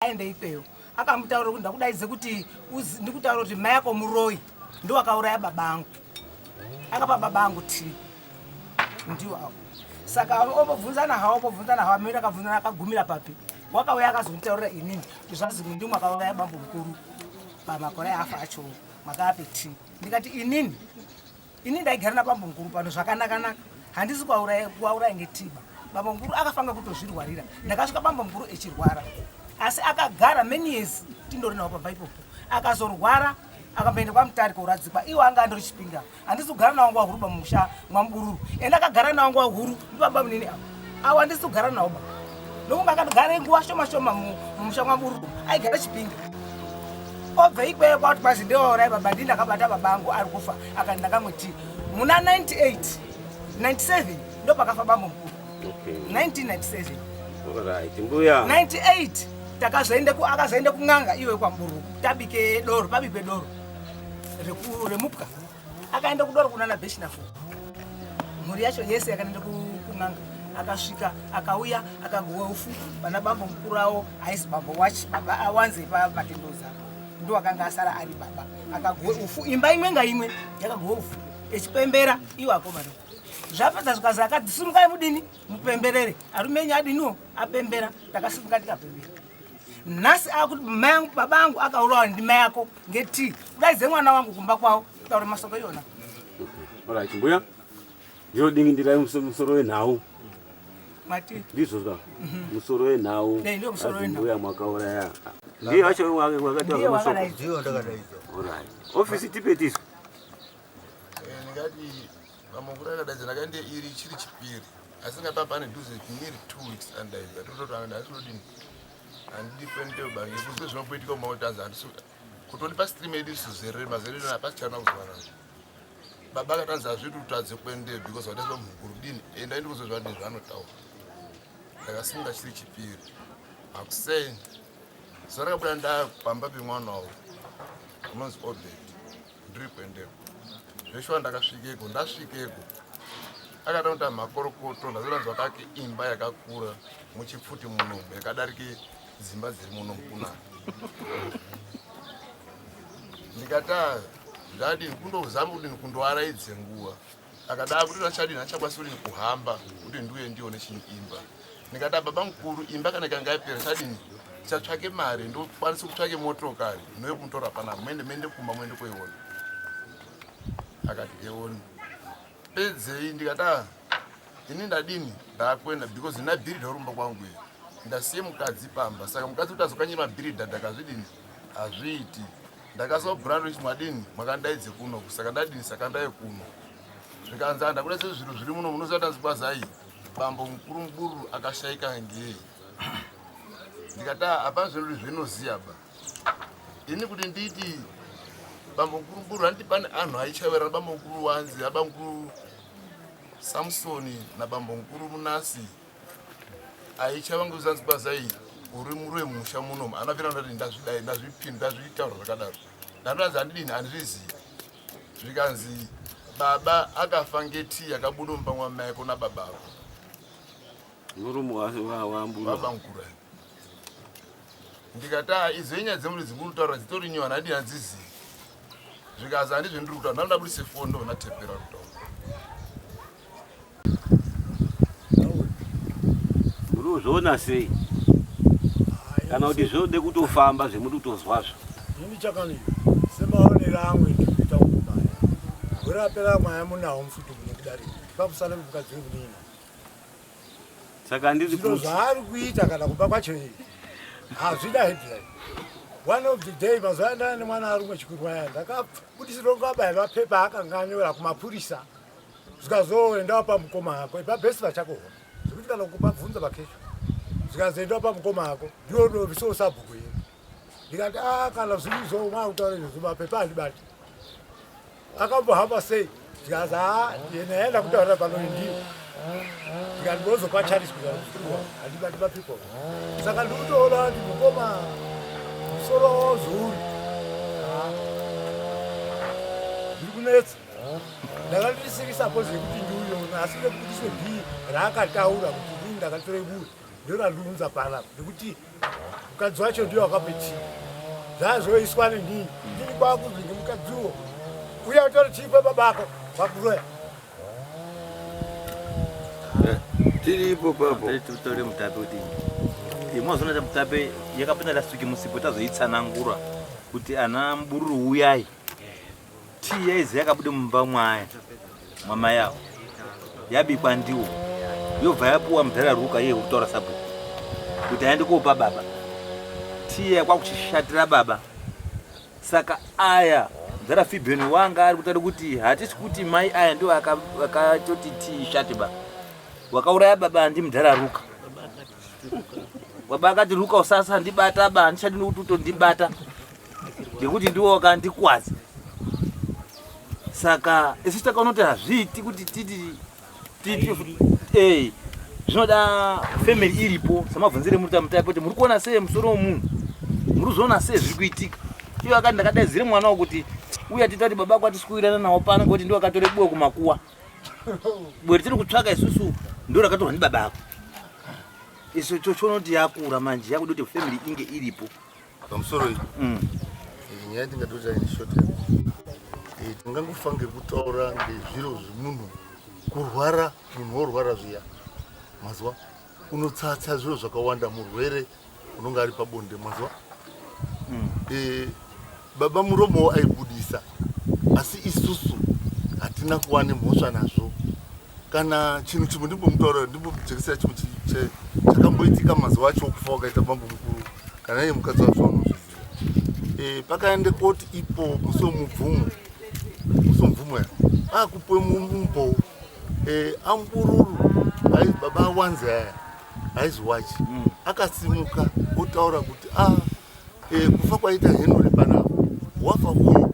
Aende ikweyo akamutaura kuti ndakudaidze kuti ndikutaura kuti mai ako muroyi ndowakauraya baba angu, akapa baba angu tii ndiwo avo. Saka ombobvunzana hawo, ombobvunzana hawo, amene akabvunzana akagumira papi? Wakauya akazonditaurira inini kuti zvanzi ndimwe akauraya bambo mukuru pamakore afa acho, makaape tii. Ndikati inini ini ndaigara nabambo mukuru pano zvakanakanaka, handisi kuauraya ngetiba. Bambo mukuru akafanga kutozvirwarira, ndakasvika bambo mukuru echirwara, asi akagara many years tindori nawo pamba ipopo. Akazorwara akamboenda kwaMutare koradzikwa, iwo anga andori Chipinga. Handisi kugara nawo nguva huru bamusha mwaMubururu, ende akagara nawo nguva huru ndibaba munini avo avo, handisi kugara nawo ba nokunge akatogara nguva shoma shoma mumusha mwaMubururu, aigara Chipinga. Obva ikweyo kwati kwazi ndewauraya baba, ndii ndakabata baba angu ari kufa, akati ndakamwe tii muna 98 97 ndo pakafa bambo mukuru. 1997. Alright, mbuya. 98 takazoende ku akazoende kun'anga iwe kwaMburu tabike doro, pabikwe doro remupwa. Akaenda kudoro kunana Beshinafu, mhuri yacho yese yakaenda kun'anga. Akasvika akauya akaguwa ufu pana bambo mukuru avo, aisi bambo wachi baba awanze pamatendoza ndo akanga asara ari baba. Akaguwa ufu, imba imwe ngaimwe yakaguwa ufu echipembera iwo akomana. Zvapedza zvikazi akati simukai mudini mupemberere, arume enyu adiniwo apembera. Takasimuka tikapembera. Nhasi akuti mai angu baba angu akaurawa ndimai ako ngetii, kudaidze mwana wangu kumba kwavo kutaura masoko iyona. Alright, mbuya ndiro dingindirai musoro wenhau. Mati ndizvo zva musoro wenhau. Ne, ndio musoro wenhau. Mbuya mwakauraya ndiye wacho wakataura Ndiye masoko. wakadaidza. Ndiyo ndakadaidza. Alright, ofisi tipe tisu. Ndingati vamukuru akadaidza ndakaende iri chiri chipiri, asi ngapa pane dhuze nearly 2 weeks andaidza tototi handisi handidi kuendeyo bange kuzwe zvinomboitika kumaotazi, handisi kutondipa stream yedu isu zerere mazerere hapasi chana kuzwa nazvo. Baba akatanzi hazvidi kutadze kuendeyo because wadaizwa mukuru dini enda indi kuzwe zvadini zvaanotaura. Ndakasunga chiri chipiri hakuseni, zuva rakabuda ndapamba pemwana wavo unonzi Obed, ndiri kuendeko zveshuwa. Ndakasvikeko, ndasvikeko akada kuita makorokoto. Ndazoranzwa kake imba yakakura muchipfuti munomu yakadarike dzimba dziri munomu kunaka. Ndikati "Ah, ndadini kundozama kudini kundoaraidze nguva." Akada kuti achadini, achakwanisi kudini kuhamba kuti ndiuye ndione chinyi imba. Ndikati "Ah, baba mukuru, imba kana ikanga yapera chadini, chatsvake mari ndokwanisa kutsvake motokari inouye kumutora panapa, muende muende kumba muende koiona." Akati eoni pedzei. Ndikati "Ah, ini ndadini ndakuenda because ndina bhiridha urumba kwangu iyo, ndasiye mukadzi pamba, saka mukadzi kuti azokanye mabhiridha ndakazvidini hazviiti." Ndakasobhura ndochi mwadini mwakandaidze kuno, saka ndadini, saka ndaye kuno. Zvikanzi handakuda sezviro zviri muno munoziva tanzi kwazai bambo mukuru Muburu akashaika ngei. Ndikati "Ah, hapana zvinhu zvinoziya ba ini kuti nditi bambo mukuru Muburu, handiti pane anhu aichaverana bambo mukuru wanzi abambo mukuru Samsoni nabambo mukuru Munasi aichava nguzanzi kwazai uri muri wemusha munomu anapira ndati ndazvidai ndazvipinda ndazvitaura zvakadaro ndandanzi handidini handizvizivi. Zvikanzi baba akafa ngetii yakabuda mumba mwamai ako nababa ako. Murume wamburu. Baba mukuru aya. Ndikati "Ah, idzo inyaya dzemuridzi murikutaura dzitori nyowani, handidi handizivi." Zvikanzi handizvo ndiri kutaura, ndanoda budise foni ndobva ndatepera kutaura. Muri kuzviona sei kana kuti zvinode kutofamba zvemuri kutozwazvo? Ini chakanaka semaonero angu ndikuita kukubaya. Gore rapera mwaya munawo mufuti mune kudarika. Pamusana pemukadzi wemunina. Saka handiri Zviro kuti zvaari kuita kana kumba kwacho iyi hazvida headline. One of the day mazuva andana nemwana arume chikuru aya ndakabudisirwa ngabaya mapepa akanga anyora kumapurisa, zvikazoendawo pamukoma ako ipabhesi vachakohwa zvekuti kana kupa bvunza vakesho, zvikazoendawo pamukoma ako ndiwo unovisawo sabhuku here. Ndikati a kana zviri mwakutaura izvozvo mapepa handibati akambohamba sei. Zvikazi a yena yaenda kutaurira pano ndiyo. Ndikati ndozopa Charles kuaa handibati mapepa. Saka ndikutoona kuti mukoma musoro wazouri zviri kunetsa. Ndakandisiri suppose yekuti ndiuyoona, asi nekubudiswe bhii raakataura kuti ndini ndakatore buri, ndorandiunza panapa nekuti Mukadzi wacho ndiye wakape tii. Zvazoiswa nendii. Ndini kwakuzi ngemukadziwo. Uya utore tii kwebabako wakuroya. Tiripo papo. Titore mutape kuti imwe zona mutape yakapinda last week musipo tazoitsanangura kuti ana mubururu uyai. Tii yaizi yakabuda mumba mwaya mwamai avo yabikwa ndiwo yobva yapuwa mudhara Ruka iye kutaura sabhuku kuti aende kopa baba tii yakwakuchishatira baba. Saka aya mudhara Fibheni wanga ari kutaura kuti hatisi kuti mai aya ndiwo akatoti tii ishate ba wakauraya baba ndi mudhara Ruka. Baba akati Ruka usasandibata ba handichadi nokuti utondibata ngekuti ndiwo wakandikwadza. Saka isu takaona kuti hazviiti kuti titi titi eh zvinoda family iripo samabvunzire muri tamutape kuti muri kuona sei musoro wemunhu muri kuzoona sei zviri kuitika. Ivo akati ndakadaidzire mwana wangu kuti uya titati baba ako hatisi kuwirirana nawo pano ngekuti ndiwo akatore buwe kumakuwa. Buwe ritiri kutsvaka isusu ndo rakatorwa ndibaba ako. Isu tochiona kuti yakura manje yakuda kuti family inge iripo. Pamusoro iyi nyaya ndingatoti aini short tingangofa ngekutaura ngezviro zvemunhu kurwara munhu worwara zviya mazuva unotsatsa zviro zvakawanda murwere unonga ari pabonde mazuva baba muromo aibudisa asi isusu hatina kuva nemhosva nazvo kana chinhu chimwe ndimbomutaura ndimbomujekesera chimwe chakamboitika mazuva acho okufa wakaita bambo mukuru kana iye mukadzi wacho anozviziva pakaende koti ipo musi wemubvumo musi wemubvumo ya akupuwe mumbo ambururu baba awanze aya aiziwachi akasimuka otaura kuti kufa kwaita Henry panapa wafa uyu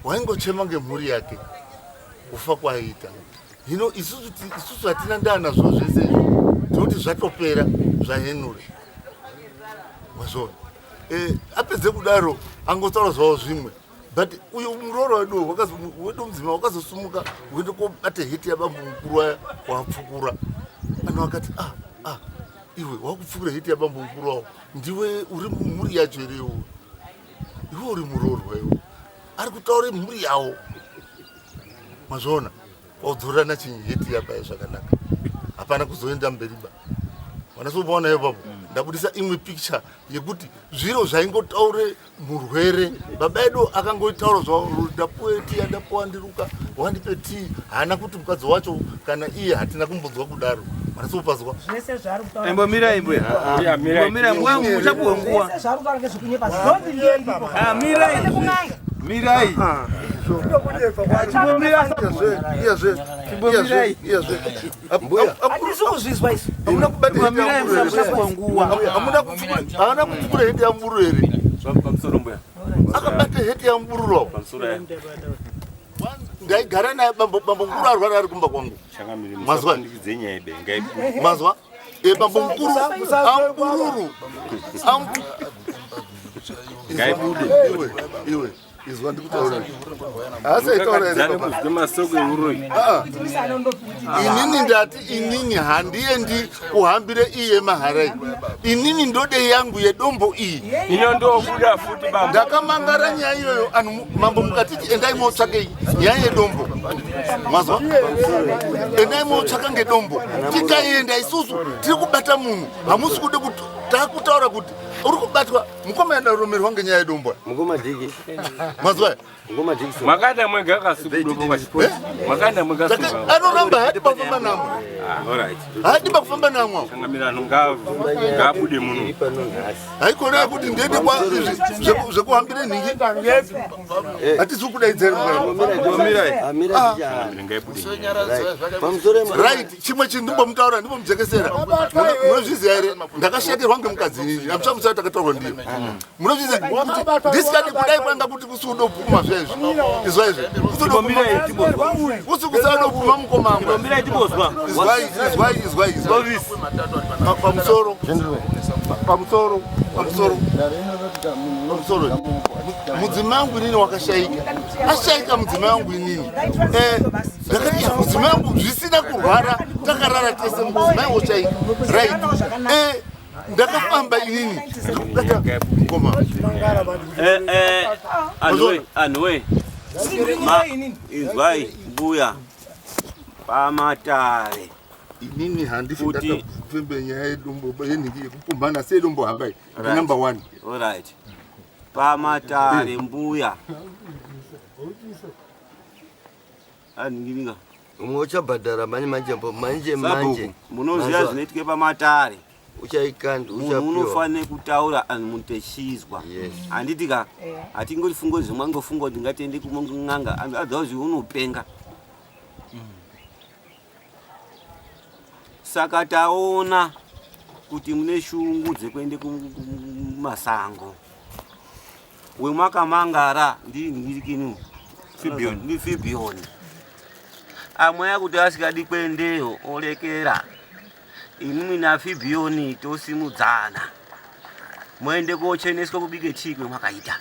waingochema ngemhuri yake kufa kwaita hino isusu hatina ndaa nazvo zvese izvi tinoti zvatopera zvaHenry wazvona apedze kudaro angotaura zvavo zvimwe but uyu muroora wedu wedu mudzimai wakazosumuka uende kobata heti yabambo mukuru waya wapfukura anhu akati iwe wakupfukura heti yabambo mukuru wavo ndiwe uri mhuri yacho here iwe iwe uri muroorwa iwe ari kutaura mhuri yawo mazviona waudzorerana chinyi heti yabaya zvakanaka hapana kuzoenda mberi ba wanasopaona ipapo ndabudisa imwe picture yekuti zviro zvaingotaure murwere baba edu akangoitaura zvavo ndapuwe tii andapuwa ndiruka wandipe tii haana kuti mukadzi wacho kana iye hatina kumbonzwa kudaro wanatsopazwa Zvese zvaari kutaura. Imbomirai mbuya. Imbomirai mbuya muchapuwe nguwa. Zvese zvaari kutaura ngezvekunyepa. Zvondi ndiyo iripo. Mirai. Ende kun'anga. Mirai. iyazve iyazve Mbuya. Handisi kuzvizwa izvi. hamuna kubata heti Mirai yambururu here? musapuwe nguwa. Hamuna kupfukura haana kupfukura heti yambururu here Pamusoro mbuya. akabata heti yambururu awo Pamusoro ya. ndaigara naye bambo bambo mukuru arwara ari kumba kwangu Changamire Mazwa. musapandikidze nyaya ibe ngaibude. mazwa bambo mukuru ambururu Ngaibude. iwe iwe izwa ndikutaura haasaitaura here Mukakadzane baba kuzwe masoko euroyi. Inini ndati inini handiendi kuhambire iye maharai inini ndode yangu yedombo iyi Ino ndobuda futi bambo. Ndakamangara nyaya iyoyo anhu mambo mukatiti endai motsvake nyaya yedombo mazwa endai motsvaka ngedombo tikaenda isusu tiri kubata munhu hamusi kude kuti takutaura kuti uri kubatwa mukoma yadaromerwa ngenyaya yedombo Mukoma Diki. mazwa Mukoma Dikson. Makaenda mwega kasuku kwachipoti. Makaenda mwega suku. Anoramba hadi pakufamba namwe Ah, all right. hadi pakufamba namwe Changamire anhu ngaabude muno. Iri pano nhasi. Haikona yekuti ndiende kwa izvi zvekuhambire nhingi hatisi kudaidzera. Amira tichahamba. Ngaibude. Pamusoro Right, chimwe chinhu ndimbomutaura ndimbomujekesera munozviziva here ndakashatirwa ngemukadzi inini amuchamusai takataurwa ndiyo munozviziva kuti ndisikadi kudai kwanga kuti kusiudobvuma zvaizvi izwa izvi kusi kusadobvuma mukomangwa Mirai tibozwa. Izwai izwai izwai izwai pamusoro pamusoro pamusoro pamusoro mudzimai wangu inini wakashaika ashaika mudzimai wangu inini ndakati "Ya, mudzimai wangu zvisina kurwara takarara tese mudzimai woshaika right. Ndakafamba inini. Ndakabata ngoma. Eh, eh, anhuwe, anhuwe. Inzwai mbuya pamatare. Inini handifi ndakafembe nyaya yedombo yenhingi yekupumbana sedombo hamba iyi. Number 1. All right. Pamatare mbuya. Anhingiringa. Umwe uchabhadhara manje manje manje manje. Munoziva zvinoitika pamatare. Uchaikanda uchapiwa. Munhu unofanira kutaura and munhu techizwa. Handiti ka? Hatingoti fungo zvimwe angofunga kuti ngatiende kun'anga otherwise unopenga. Saka taona kuti mune shungu dzekuende kumasango. Wemwakamangara ndinhingirikini Fibion. Ndi Fibion. Amwe akuti asikadi kuendeyo olekera. Imimi naFibion tosimudzana. Muende kocheneswa kubike chii kwemwakaita.